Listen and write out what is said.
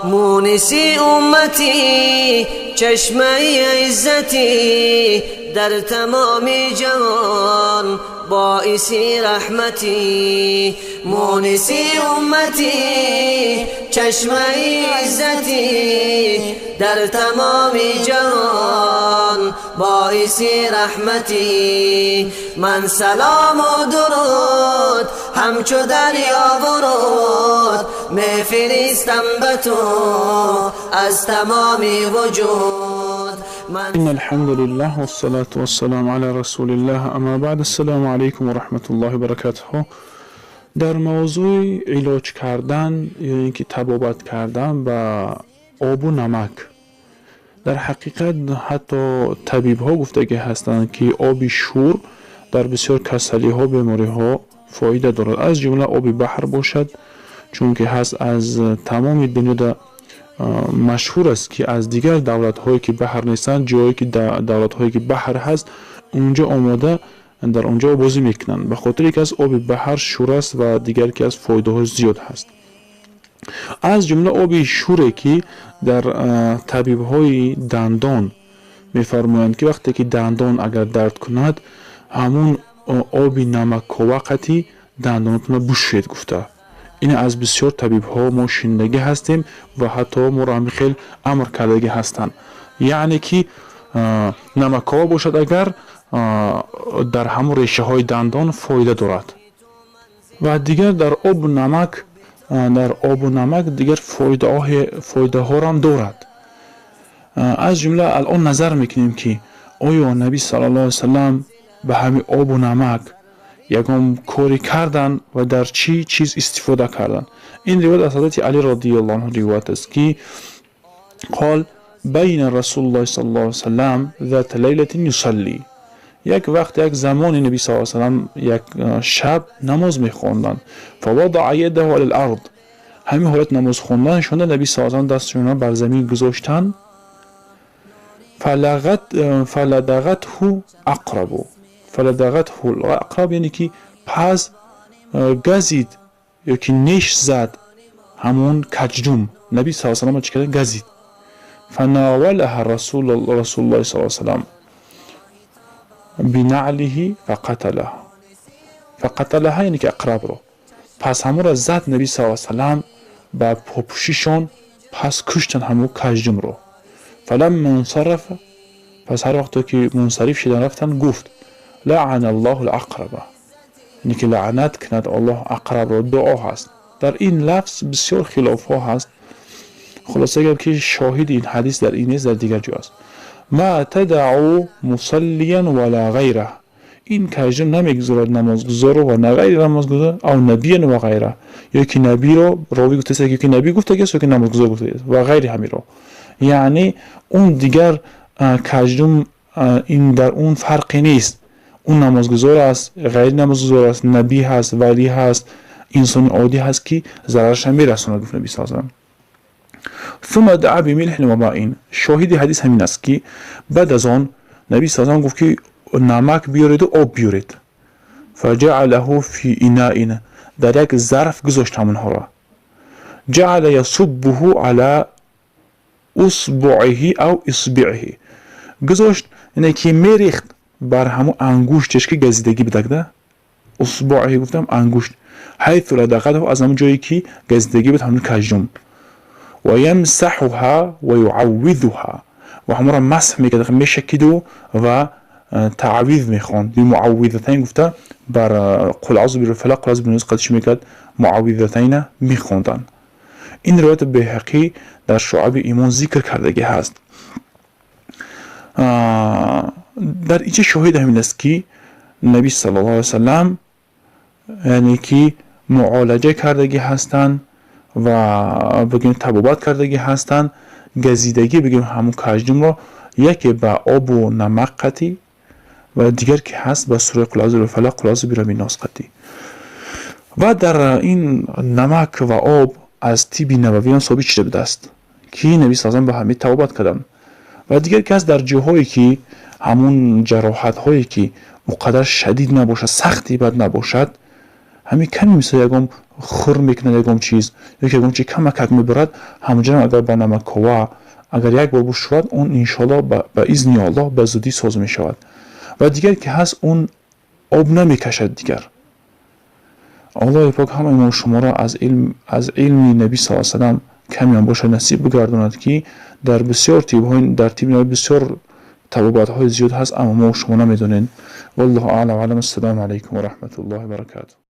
مونسی امتی، چشمه عزتی، در تمام جهان باعثی رحمتی. مونسی امتی، چشمه عزتی، در تمام جهان باعثی رحمتی. من سلام و درود همچو دریا ورود میفرستم به تو از تمام وجود. إن الحمد لله والصلاة والسلام على رسول الله، اما بعد، السلام علیکم و رحمت الله و برکاته. در موضوع علاج کردن یا اینکه طبابت کردن با آب و نمک، در حقیقت حتی طبیب ها گفته که هستند که آب شور در بسیار کسلی ها، بیماری ها فایده دارد، از جمله آب بحر باشد، چون که هست از تمام دنیا در مشهور است که از دیگر دولت هایی که بحر نیستند، جایی که دولت هایی که بحر هست اونجا آماده در اونجا بازی میکنند، به خاطر که از آب بحر شور است و دیگر که از فایده های زیاد هست. از جمله آب شوره که در طبیب های دندان میفرمایند که وقتی که دندان اگر درد کند، همون آب نمک وقتی دندانتون بشوید گفته. این از بسیار طبیب ها ما شنیدگی هستیم و حتی ما را هم خیلی امر کردگی هستند، یعنی که نمک‌ها باشد اگر در همون ریشه های دندان فایده دارد. و دیگر در آب و نمک، در آب و نمک دیگر فایده ها را هم دارد. از جمله الان نظر میکنیم که آیا نبی صلی الله علیه وسلم به همین آب و نمک یگان کاری کردن و در چی چیز استفاده کردن. این روایت از حضرت علی رضی الله عنه روایت است که قال بین رسول الله صلی الله علیه وسلم ذات لیلة یصلی. یک وقت یک زمان نبی صلی الله علیه وسلم یک شب نماز میخواندند، فوضع یده علی الارض، همین حالت نماز خواندن شده نبی صلی الله علیه وسلم دستشون بر زمین گذاشتن، فلدغته عقرب، فلدغته العقرب، یعنی که پس گزید یا که نیش زد همون کجدوم نبی صلی الله علیه وسلم چیکار گزید. فناولها رسول الله صلی الله علیه وسلم بنعله فقتلها، فقتلها یعنی که عقرب رو پس همون را زد نبی صلی الله علیه وسلم با پاپوشیشون، پس کشتن همون کجدوم رو. فلما انصرف، پس هر وقت که منصرف شدن رفتن گفت لعن الله العقرب، یعنی که لعنت کند الله عقرب را، دعا هست. در این لفظ بسیار خلاف ها هست. خلاصه اگر که شاهد این حدیث در این نیست، در دیگر جا است. ما تدعو مصلیا ولا غیره، این کجدم نمیگذارد نمازگزار و نه غیر نمازگزار، او نبی و غیره، یا که نبی رو راوی گفته است که نبی گفته است یا که نمازگزار گفته است و غیر همین رو، یعنی اون دیگر کجدم این در اون فرقی نیست، اون نمازگزار است، غیر نمازگزار است، نبی هست، ولی هست، انسان عادی هست که ضررش هم میرساند، گفت نبی صلی الله علیه و سلم. ثم دعا بملح و ماء، شاهد حدیث همین است که بعد از آن نبی صلی الله علیه و سلم گفت که نمک بیارید و آب بیارید. فجعله فی اناء، در یک ظرف گذاشت همونها را. جعل یصبه علی اصبعه او اصبعه، گذاشت یعنی که میریخت بر همون انگشتش که گزیدگی بود. اصبعه گفتم انگشت، حیث لدغته، از همون جایی که گزیدگی بود همون کجدم. و یمسحها و یعوذها، و همون را مسح میکرد، میشکید و تعویذ میخوند. بمعوذتین گفته بر قل اعوذ برب الفلق، قل اعوذ برب الناس قدش میکرد، معوذتین میخوندن. این روایت بیهقی در شعب ایمان ذکر کردگی هست. در اینجا شاهد همین است که نبی صلی الله علیه وسلم یعنی که معالجه کردگی هستند و بگیم طبابت کردگی هستند، گزیدگی بگیم همون کجدم را یکی به آب و نمک قطی و دیگر که هست به سوره قل اعوذ برب الفلق، قل اعوذ برب الناس قطی. و در این نمک و آب از طب نبوی هم ثابت شده بوده است که نبی صلی الله علیه و سلم به همین طبابت کردند. و دیگر که هست در جاهایی که همون جراحت هایی که مقدر شدید نباشد، سختی بد نباشد، Ҳамин каме, мисол, ягон хур мекунад, ягон чиз ё ки ягон чи камакак мебарад, ҳамонҷоам агар ба намакова агар як бор бушӯяд, он иншоаллоҳ, ба изни Аллоҳ, ба зудӣ соз мешавад. Ва дигар ки ҳаст, он об намекашад дигар. Аллоҳи пок ҳамаи мо шуморо аз илми Наби са салам камеам бошад насиб бигардонад, ки дар бисёр тибҳои, дар тиби бисёр табобатҳои зиёд ҳаст, аммо мо шумо намедонем. Валлоҳу аълам. Ассалому алайкум ва раҳматуллоҳи ва баракатуҳ.